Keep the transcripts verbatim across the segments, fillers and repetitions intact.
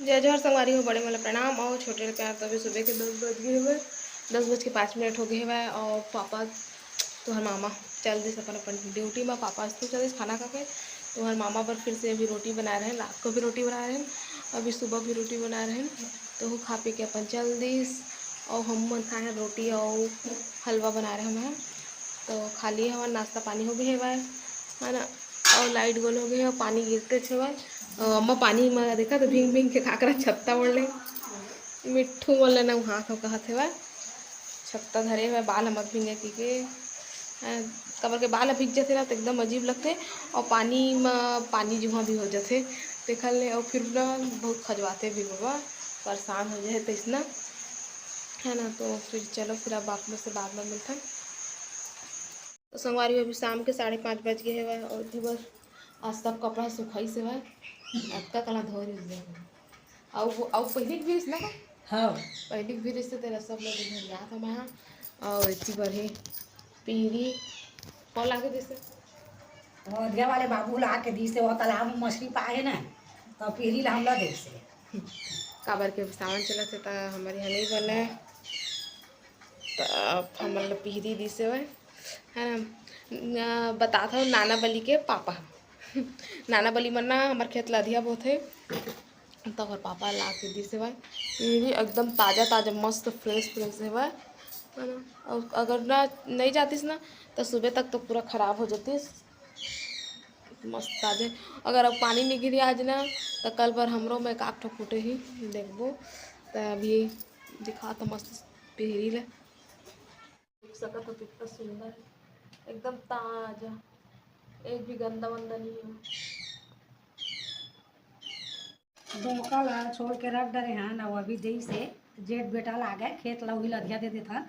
जय जोहार संगवारी हो, बड़े मन ला प्रणाम और छोटे ला प्यार। तो अभी सुबह के दस बज गए हुए, दस बज के पाँच मिनट हो गए हुए और पापा, तुहर मामा चल दिस अपन अपन ड्यूटी में। पापा अस्तु चल दिस खाना खा के, तुहर मामा बर फिर से अभी रोटी बनाए रहे, रात को भी रोटी बनाए रहे, अभी सुबह भी रोटी बनाए रहे, तो वो खा पी के अपन चल दिस। और हम मन खाए हैं रोटी और हलवा बनाए रहे हैं, तो खा लिए हवन, नाश्ता पानी हो गए हवय, है ना। और लाइट गोल हो गए है, पानी गिरते छे हवय। अ, अम्मा पानी में देखा तो भींग भींग के काकरा छत्ता ओढ़ ले। मिट्ठू मन ल नहा तो कहत हवय, छत्ता धरे हवय, बाल हमर भींगे की के। हैं, काबर के बाल ह भीग जथे ना, तो एकदम अजीब लगथे। और पानी म पानी जुहा भी हो जथे, तेखर ले। और फिर ना बहुत खजवाथे भी बाबा, परेशान हो जाए तइसना, है ना। तो फिर चलो, फिर अब आप लोग से बाद में मिलथन। तो संगवारी हो, अभी शाम के साढ़े पाँच बज गए हवय और इधर बस आज सब कपड़ा सुखाइस हवय। अतका कला धो रही है। अउ वो, अउ पहले के भी इसना का? हाँ। पहले के भी रिश्ते तेरा सब लोग इधर याद हमारे यहाँ। और इतनी बार है पीरी कौन लाके जैसे? वो अधिया वाले बाबू ला के दी से, वो तालाब में मछली पाए ना, तो पीरी ला हमला दे से। काबर के सावन चलत है, तो हमारे यहाँ नहीं बने, तो अब हमन ला पीरी दी से वह, है ना। न-, बतात हूँ, नाना बली के पापा ह। नाना बली मन ना हमार खेत ला अधिया बोथे, तो ओकर पापा ला के दिस हेवय। पीरी एकदम ताजा ताजा, मस्त फ्रेश फ्रेश हेवय, है ना। और अगर ना, नहीं जातिस ना, तो सुबह तक तो पूरा खराब हो जातिस। मस्त ताजे। अगर अब पानी नहीं गिरी आज ना, तो कल बर हमरो में एक आध ठो फूटे ही, देखबो। तो अभी दिखा तो मस्त पीरी ले। देख सकत हो कितना सुंदर है, एकदम ताजा, एक भी गंदा वंदा नहीं है। डोंका ला छोड़ के रख डरे हन, अउ अभी जइसे जेठ बेटा ला आगे खेत ला उही ला अधिया दे देथन,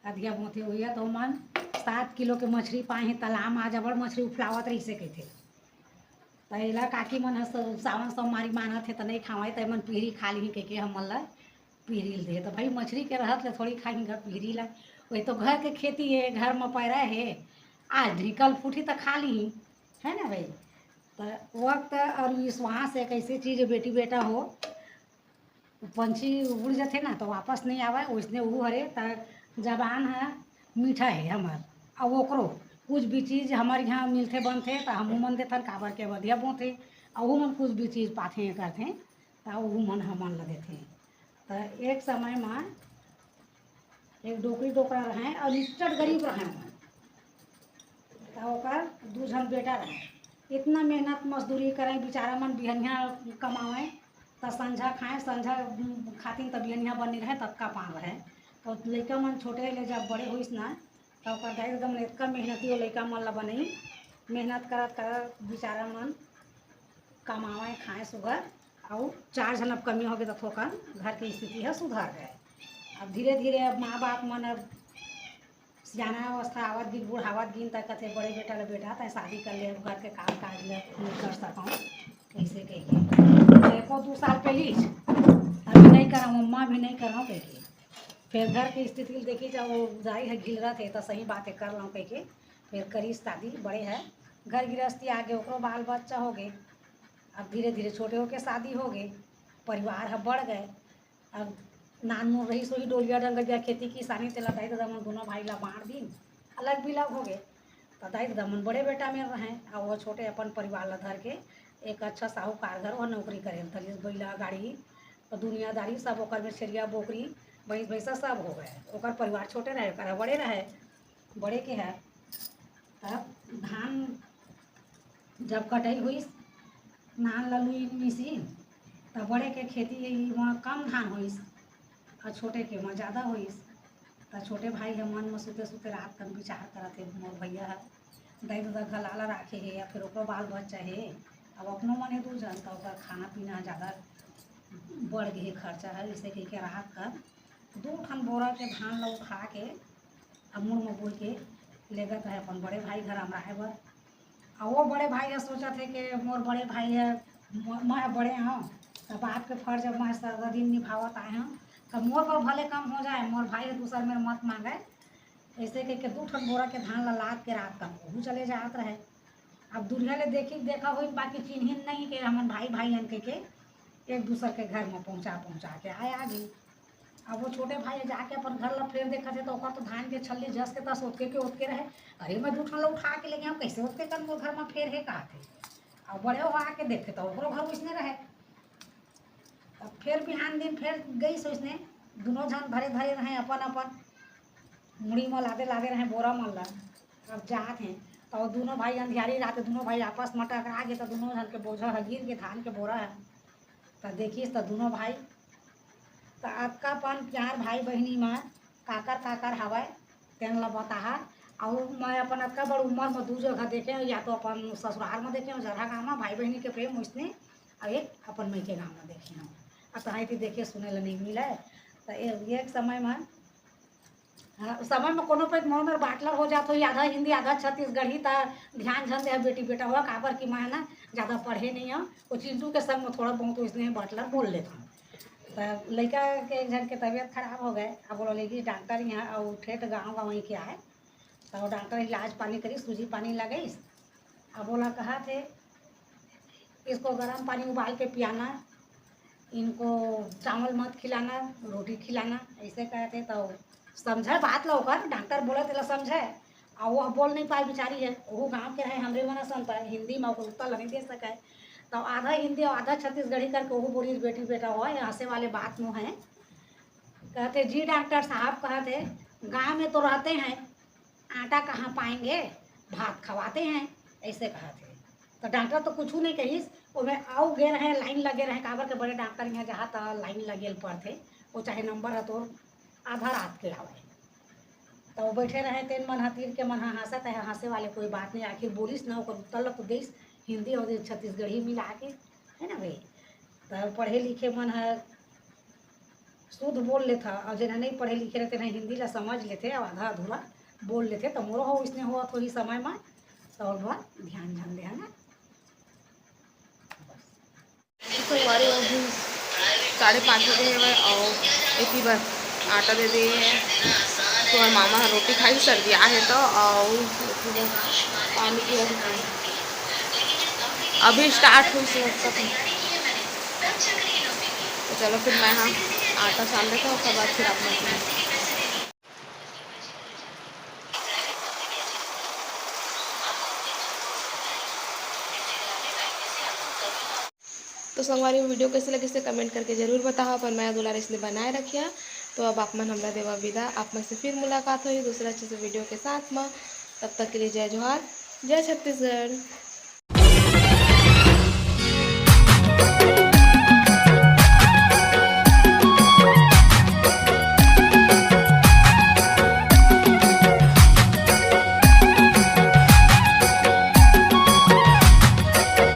अधिया बोथे उही। तो मन सात किलो के मछली पाए हे तालाब में, आज अबड़ मछली उफलावत रहिसे कहिथे। त एला काकी मन ह स-, सावन सोमवारी मानत हे त नहीं खावय, त एमन पीरी खा लिही कहिके हमन ला पीरी ल दे। त भाई मछली के रहत ले थोड़ी खाही ग पीरी ला, वही तो घर के खेती है, घर में पैरा है, आज नहीं कल फूटी त खा लिही, है ना भाई। त वक्त और विश्वास एक ऐसी चीज है, बेटी बेटा हो, पंछी उड़ जथे ना तो वापस नहीं आवे, वैसने ऊ हरे। त जबान ह मीठा है हमर, अउ ओकरो कुछ भी चीज हमर यहाँ मिलथे बनथे त हमू मन देथन, काबर के बढ़िया बोथे, अउ ओहू मन कुछ भी चीज पाथे करथे त ओहू मन हमन ल देथे। त एक समय म एक डोकरी डोकरा रहे अउ निच्चट गरीब रहे। त ओकर दू झन बेटा रहे। इतना मेहनत मजदूरी करे, बेचारा मन बिहनिया कमावे, त संझा खाए, संझा खातिन त बिहनिया बनी रहे, ततका पान रहे। त लइका मन छोटे ले जब बड़े होइस ना, त ओकर दाई ददा मन इतका मेहनती ओ लइका मन ल बनई, मेहनत करत करत बेचारा मन कमावे खाए सुघर, अउ चार झन अब कमी होगे त थोकन घर के स्थिति ह सुधर गए। अब धीरे धीरे अब माँ बाप मन अब सियाना अवस्था आवत गिन, बूढ़ आवत गिन, त कथे बड़े बेटा ले, "बेटा तैं शादी कर ले, अब घर के काम काज ले कर सकौं," ऐसे कहिके। एको दू साल पेलिस, "अभी नहीं करौं अम्मा, अभी नहीं करौं," कहिके। फिर घर के स्थिति ल देखी, जब वो दाई ह घिलरत हे, त सही बात है, कर लौं कहिके। फिर करिस शादी, बड़े है, घर गृहस्थी आगे, ओकरो बाल बच्चा होगे। अब धीरे धीरे छोटे होके शादी होगे, परिवार ह बढ़ गए। अब नानमुन रहिस, वही डोलिया डंगरिया, खेती किसानी, तेला दाई ददा मन दोनों भाई ला बांट दिन, अलग बिलग होगे। त दाई ददा मन बड़े बेटा मेर रहें, अउ वो छोटे अपन परिवार ला धर के एक अच्छा साहूकार घर वो नौकरी करें। तरिस बइला गाड़ी, दुनियादारी सब ओकर में, छेरिया बोकरी, भैंस भैंसा सब हो गए। ओकर परिवार छोटे रहे, ओकर बड़े रहे, बड़े के है। तब धान जब कटई होइस, धान ल लुई मिसिन, त बड़े के खेती म कम धान होइस, अउ छोटे के म जादा होइस। त छोटे भाई ह मन म सुते सुते रात कन विचार करत हे, मोर भैया ह दाई ददा घला ल राखे हे, या फिर ओकरो बाल बच्चा हे, अब अपनो मन हे दू झन, त ओकर खाना पीना ह जादा बढ़ गे हे खर्चा ह, जैसे कहिके रात कन दू ठन बोरा के धान ल उठा के अब मुड़ म बोर के लेगत रहे अपन बड़े भाई घर अमराए बर। अउ वो बड़े भाई ह सोचत हे कि मोर बड़े भाई ह, म-, मैं ह बड़े हौं, त बाप के फर्ज अब मैं सारा दिन निभावत आए हौं, त मोर बर भले कम हो जाए, मोर भाई ह दूसर मेर मत मांगे। ऐसे कहिके दू ठन बोरा के धान ल लाद के रात कन ओहू चले जात रहे। अब दूरिहा ले देखी देखा होई, बाकी चिन्हिन नहीं के हमन भाई भाई हन कहिके। एक दूसर के घर में पहुँचा पहुँचा के आए आगे। अब वो छोटे भाई जाके अपन घर ला फेर देखत हे, तो ओकर तो धान के छल्ली जस के तस ओतके के ओतके रहे। अरे, मैं दू ठन ला उठा के लेगे हँव, कइसे ओतके कन मोर घर में फेर हे, कहत हे। अब बड़े हो आके देखे, तो ओकरो घर उसने रहे। अब फेर बिहान दिन फेर गइस उसने, दुनों झन धरे धरे रहे अपन अपन मुड़ी में लादे लादे रहे बोरा मन ला। अब जात हे, तो दुनों भाई अंधियारी रात, दुनों भाई आपस में टकरा गे, तो दुनों झन के बोझा ह गिर गे, धान के बोरा ह। त देखिस त दुनों भाई, त अतका पन प्यार भाई बहिनी म काकर काकर हवय, तेन ल बताहा। अउ मैं अपन अतका बड़ उमर म दू जगह देखे हंव, या तो अपन ससुराल म देखे हंव, जरहा गांव म भाई बहिनी के प्रेम ओइसने, अउ एक अपन मइके गांव म देखे हंव। अतहाई ती देखे सुने ल नइ मिलय। त ए-, एक समय म हाँ, समय में कोनो पे मोर मेर बाटलर हो जात होही, आधा हिंदी, आधा छत्तीसगढ़ी, त ध्यान झन दे बेटी बेटा हो, काबर कि मैं ना ज़्यादा पढ़े नइ हंव। वो चिंटू के संग में थोड़ा बहुत उसने बाटलर बोल लेत हंव। त लइका के एक झन के तबीयत खराब हो गए, अब वो लेगिस डॉक्टर इहाँ, अउ ठेठ गाँव गंवई के आए, त वो डॉक्टर इलाज पानी करिस, सूजी पानी लगाइस। अब ओला कहत हे, इसको गरम पानी उबाल के पियाना, इनको चावल मत खिलाना, रोटी खिलाना, अइसे कहत हे। तो समझय बात ला ओकर, डॉक्टर बोले तेला समझय, अउ वो बोल नइ पाए बिचारी ह, ओहू गाँव के रहे, हमरे मन असन त हिंदी म ओकर उत्तर ल नइ दे सकय। तो आधा हिंदी अउ आधा छत्तीसगढ़ी करके ओहू बोलिस, बेटी बेटा हो, ये हंसे वाले बात नो हे। कहत हे, जी डॉक्टर साहब, कहत हे, गाँव में तो रहते हैं, आटा कहाँ पाएंगे, भात खवाते हैं, अइसे कहत हे। त डॉक्टर तो कुछू नइ कहिस, ओमे अउ गे रहे, लाइन लगे रहे, काबर के बड़े डॉक्टर इहाँ जहाँ त लाइन लगे ल पड़थे, वो चाहे नंबर ह तोर आधा रात के आवय। त वो बइठे रहे, तेन मन ह तीर के मन ह हंसत हे, हंसे वाले कोई बात नइ, आखिर बोलिस ना, ओकर उत्तर ल तो देइस, हिंदी अउ छत्तीसगढ़ी मिला के, हे ना भई? त पढ़े लिखे मन ह शुद्ध बोल लेथे, अउ जेन ह नइ पढ़े लिखे रहे, तेन ह हिंदी ला समझ लेथे अउ आधा अधूरा बोल लेथे। त मोरो ह ओइसने होवत होही समय म, त और बार ध्यान झन दे, हे ना? बस। संगवारी हो, अभी साढ़े पाँच बजे हवय अउ एती बर आटा दे दे हे। तुम्हर मामा ह रोटी खाई, सर्दी आहे तो, अउ एती बर पानी पिया। अभी स्टार्ट होइस हे, तब तो चलो फिर मैं ह आटा सान लेथंव, ओकर बाद फिर आप मन से। तो संगवारी हो, वीडियो कइसे लगिस ते कमेंट करके जरूर बताहा, अपन मया दुलार अइसने बनाए रखिहा। तो अब आप मन हमला देवा विदा, आप मन से फिर मुलाकात होही दूसरा अच्छे से वीडियो के साथ म। तब तक के लिए जय जोहार, जय छत्तीसगढ़।